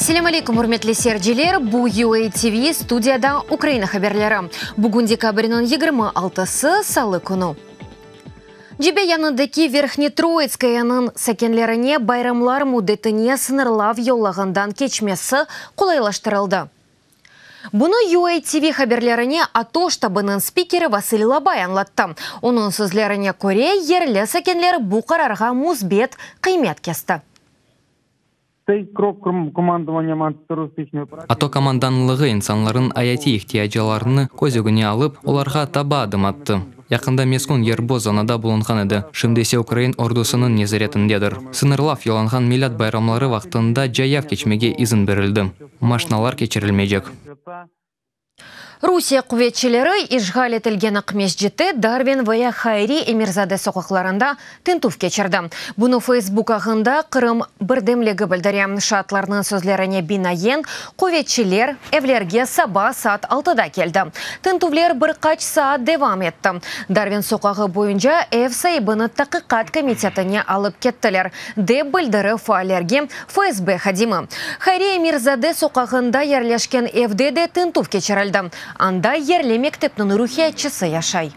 Selâm aleyküm, ürmetli seyirciler! Bu UA TV, studiyada Ukraina haberleri. Bugün dekabrniñ 26-sı, salı künü. Cebe yanındaki Verhnetroitskayanıñ sakinlerine bayramlar müddetine sıñırlav yollağından keçmesi qolaylaştırıldı. Bunı UA TV haberlerine ATO ştabınıñ spikeri Vasıl Labay añlattı. Onıñ sözlerine köre, yerli sakinler bu qararğa müsbet qıymet kesti. ATO komandanlığı insanlarnıñ ayatiy ihtiyacalarını köz ögüne alıp, olarğa taba adım attı. Yaqında meskün yer boz zonada bulunğan edi, şimdi ise ukrain ordusınıñ nezaretindedir. Sıñırlav yollanğan Milât bayramları vaqtında cayav keçmege izin berildi, maşinalar keçirilmeycek. Rusiye quvetçileri işğal etilgen Aqmescitte Darvin ve Hayri Emirzade soqaqlarında tintüv keçirdi. Bunı Facebook ağında Qırım birdemligi bildire. Şaatlarnıñ sözlerine binaen, quvetçiler evlerge saba saat altıda keldi. Tintüvler bir qaç saat devam etti. Darvin soqağı boyunca ev saibini taqiqat komitetine alıp kettiler, dep bildiri faallerge FSB hadimi. Hayri Emirzade soqağında yerleşken evde de tintüv keçirildi. Anda yerli mektepniñ ruhiyatçısı yaşay.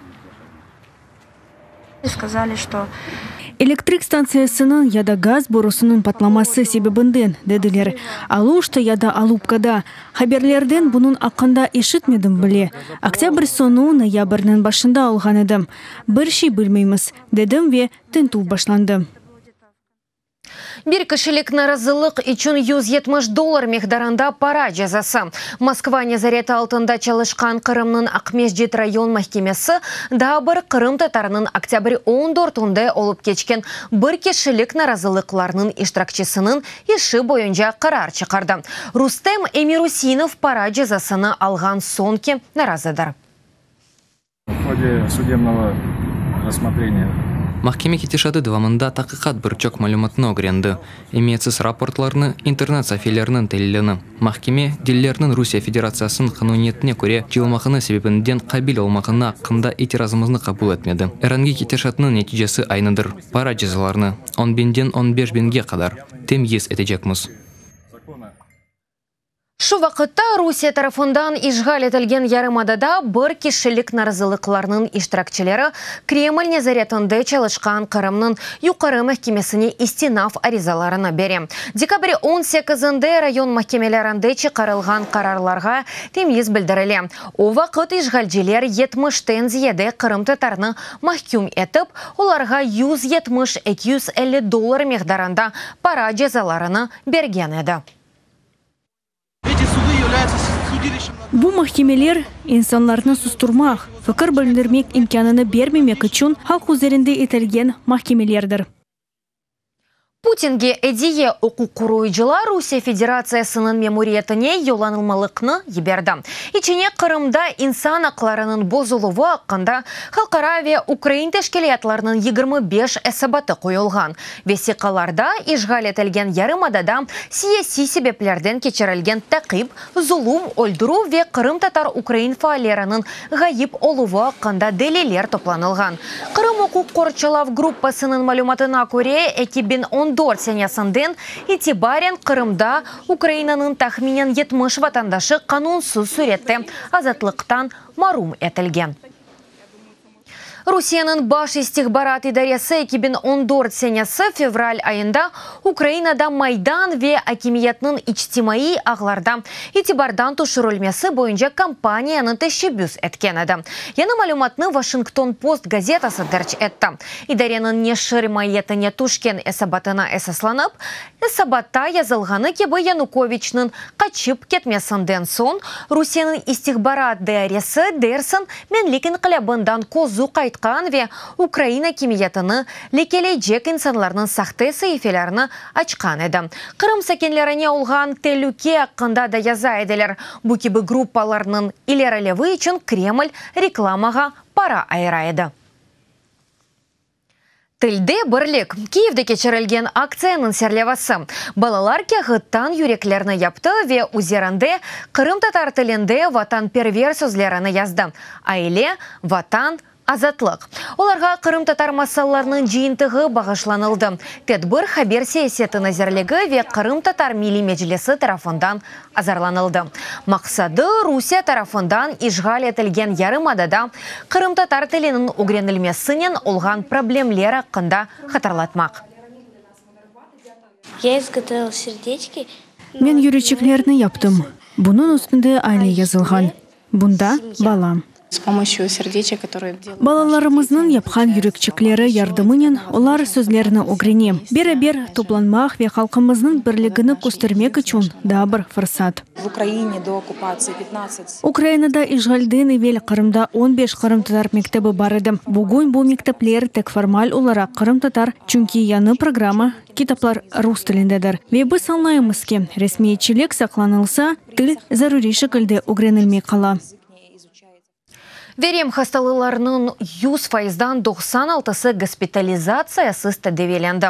Elektrik stantsiyasınıñ ya da gaz borusınıñ patlaması sebebinden, dediler. Aluşta ya da Alupkada. Haberlerden bunıñ aqqında eşitmedim bile. Oktâbr soñu, noyabrniñ başında olğan edi. Bir şey bilmeymiz, dedim ve tintüv başlandı. Bir kişilik narazılıq içün 170 dollar miqdarında para cezası. Moskva nezareti altında çalışqan Qırımnıñ Aqmescit rayon mahkemesi daa bir qırımtatarınıñ oktâbr on dörtünde olıp keçken bir kişilik narazılıqlarnıñ iştirakçisiniñ işi boyunca qarar çıqardı. Rustem Emirüseinov para cezasını alğan soñki narazıdır. V hode sudebnogo rassmotreniya. Mahkeme ketişatı devamında taqiqat bir çoq malümatnı ögrendi, emiyetsiz raportlarnı, internet saifeleriniñ telilini. Mahkeme, delillerniñ Rusiye Federatsiyasınıñ qanuniyetine köre cıyılmağını sebebinden qabil olmağını aqqında itirazımıznı qabul etmedi. Er angi ketişatnıñ neticesi aynıdır, para cezalarını, on biñden on beş biñge qadar, temyiz etecekmiz. Şu vaqıtta Rusiye tarafından işğal etilgen yarımadada bir kişilik narazılıqlarnıñ iştirakçileri Kreml nezaretinde çalışqan Qırımnıñ Yuqarı mahkemesine istinaf arizalarını bere. Dekabr on sekizinde rayon mahkemelerinde çıqarılğan qararlarğa temyiz bildirile. O vaqıt işğalciler 70-ten ziyade qırımtatarnı mahküm etip, olarğa 170-250 dollar miqdarında para cezalarını bergen edi. Эти суды являются судилищем Bu mahkemeler insanlarnı susturmaq, fikir bildirmek imkânını bermemek içün halq üzerinde etilgen mahkemelerdir. Putinge ediye uquq qoruyıcılar Rusiye Federatsiyasınıñ memuriyetine yollanılmalıqnı yiberdi. İçine Qırımda insan aqlarınıñ bozuluvı aqqında halqara ve ukrain teşkilâtlarınıñ 25 esabatı qoyulğan. Vesiqalarda işğal etilgen yarımadada siyasiy sebeplerden keçirilgen taqip, zulum, öldürüv ve qırımtatar ukrain faalleriniñ ğayıp oluvı aqqında deliller toplanılğan. Qırım uquq qorçalav gruppasınıñ malümatına köre, 2014 senesinden itibaren Qırımda Ukrainanıñ tahminen 70 vatandaşı qanunsız sürette azatlıqtan marum etilgen. Rusiyeniñ baş istihbarat idaresi 2014 senesi fevral ayında Ukrainada Maydan ve akimiyetniñ içtimaiy ağlarda itibardan tüşürilmesi boyunca kampaniyanı teşebbüs etken edi. Yañı malümatnı Washington Post gazetası derc etti. İdareniñ neşir maiyetine tüşken esabatına esaslanıp, esabatta yazılğanı kibi Yanukoviçniñ qaçıp ketmesinden soñ Rusiyeniñ istihbarat dairesi dersiñ Menlik inqilâbından közü qaytqan ve ukrain akimiyetini lekeleycek insanlarnıñ sahte saifelerini açqan edi. Qırım sakinlerine olğan telüke aqqında da yaza ediler. Bu kibi gruppalarnıñ ilerilevi içün Kreml reklamağa para ayıra edi. Tilde birlik. Kiyevde keçirilgen aktsiyanıñ serlevası. Balalar kâğıttan yüreklerni yaptı ve üzerinde qırımtatar tilinde vatanperver sözlerini yazdı. Aile, Vatan, Azatlıq. Olarğa qırımtatar masallarınıñ cıyıntığı bağışlanıldı. Tedbir Haber siyaseti nazirligi ve Qırımtatar Milliy Meclisi tarafından azırlanıldı. Maqsadı, Rusiye tarafından işğal etilgen yarımadada qırımtatar tiliniñ ögrenilmesinen olğan problemler aqqında hatırlatmaq. Ya izgotovila serdeçki. Men yüreçiklerni yaptım. Bunıñ üstünde aile yazılğan. Bunda bala. Balalarımıznıñ yapqan yürekçikleri yardımınen olar sözlerni ögrene. Beraber toplanmaq ve halqımıznıñ birligini köstermek içün daa bir fırsat. Ukrainada işğalden evel Qırımda on beş qırımtatar mektebi bar edi. Bugün bu mektepler tek formal olaraq qırımtatar, çünki yañı programma, kitaplar rus tilindedir. Ve biz añlaymız ki, resmiyetçilik saqlanılsa, Til zaruriy şekilde ögrenilmey qala. Verem hastalılarınıñ 100 faizdan 96-sı gospitalizatsiyasız tedaviylendi.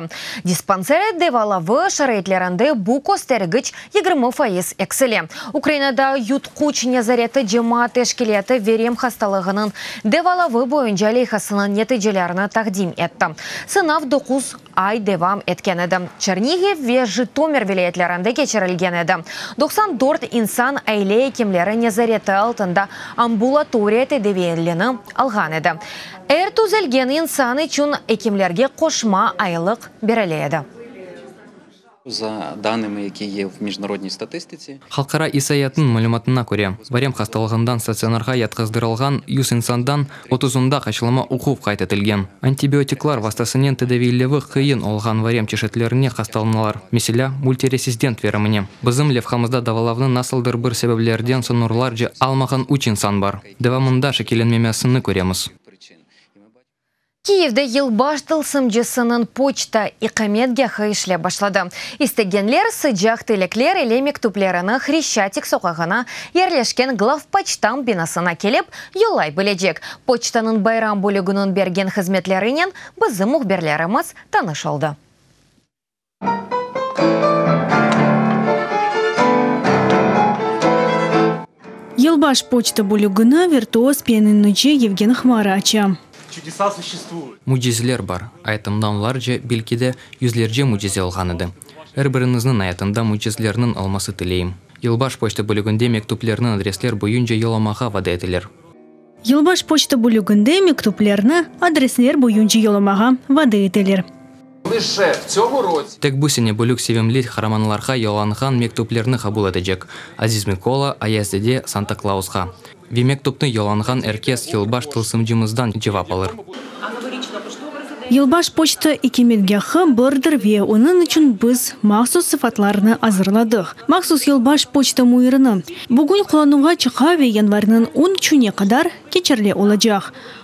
Dispanser devalavı şaraitlerinde bu köstergiç 20 faiz eksile. Ukrainada Yutquç nezareti cemaat teşkilâtı verem hastalığınıñ devalavı boyunca leyhasınıñ neticelerini taqdim etti. Sınav doquz ay devam etken edi. Çerniğiv ve Jıtomir vilâyetlerinde keçirilgen edi. 94 insan aile ekimleri nezareti altında ambulatoriya tedaviyligini alğan edi. Er tüzelgen insan içün ekimlerge qoşma aylıq berile edi. Za danımi, yaki ye v mijnarodniy statıstitsiy. Halqara isaiyatnıñ malümatına köre, verem hastalığından statsionarğa yatqızdırılğan yüz insandan otuzında qaçlama oquv qayd etilgen. Antibiotiklar vastasınen tedaviylevi qıyın olğan verem çeşitlerine hastalanalar, meselâ, multiresistent veremine. Bizim levhamızda davalavnı nasıldır bir sebeplerden soñurlarca almağan üç insan bar. Devamında şekillenmemesini köremiz. Kiyevde yılbaş tılsımcısınıñ poçta iqametgâhı işlep başladı. İstegenler sıcaq tilekler ile mektüplerini Hreşçatik soqağına yerleşken Glavpoçtamt binasına kelip, yollay bilecek. Poçtanıñ bayram bölüginiñ bergen hızmetlerinen bizim mühbirlerimiz tanış oldı. Yılbaş poçta bölügini virtuoz pianinocı Yevgen Hmara aça. Çudesa suşestvuyut. Mücizeler bar. Ayatımda onlarca, belki de, yüzlerce mücize olğan edi. Er biriñizniñ ayatında mücizlerniñ olması tileyim. Yılbaş poçta bölüginde mektüplerni adresler boyunca yollamağa vade eteler. Yılbaş poçta bölüginde mektüplerni adresler boyunca yollamağa vade eteler. Tek bu sene bölük sevimli qaramanlarğa yollanğan mektüplerni qabul etecek, Aziz Mikola, Ayaz dede, Santa Klausqa. Ve mektüpni yollanğan er kes yılbaş tılsımcımızdan cevap alır. Yılbaş poçta ikmetgâhı birdir ve onıñ içün biz mahsus sıfatlarnı azırladıq. Mahsus yılbaş poçta müirini. Bugün qullanuvğa çıqa ve yanvarniñ on üçüne qadar keçerli olacaq.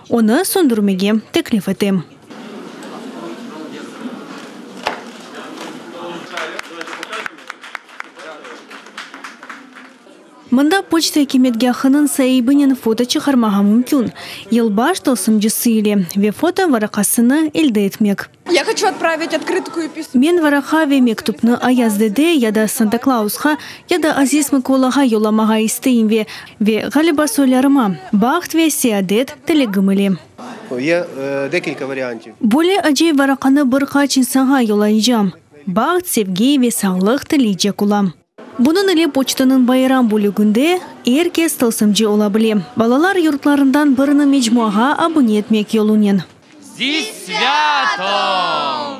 Onı söndürmege teklif etem. Mında poçta ikmetgâhınıñ saibinen foto çıqarmağa mümkün, yılbaş tılsımcısı ile, ve foto varaqasını elde etmek. Ya hoçu otpravit otkrıtku i pismo. Men varaqa ve mektüpni Ayaz dede ya da Santa Klausqa, ya da Aziz Mıkolağa yollamağa isteyim ve, ve, ğaliba, soylarıma, baht ve seadet tilegim ile. Böyle acayip varaqanı bir qaç insanğa yollaycam. Baht, sevgi ve sağlıq tileycek olam. Bunıñ ile poçtanıñ bayram bölüginde er kes tılsımcı ola bile, balalar yurtlarından birini mecmuağa abune etmek yolunen. Zi svâtom!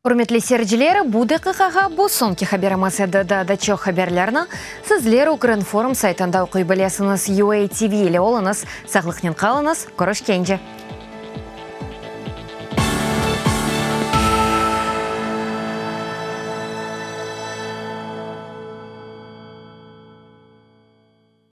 Ürmetli seyirciler, bu daqiqağa bu soñki haberimiz edi. Daa da çoq haberlerni sizler Ukrinform saytında oquy bilesiñiz. UATV ile oluñız, sağlıqnen qalıñız, körüşkence!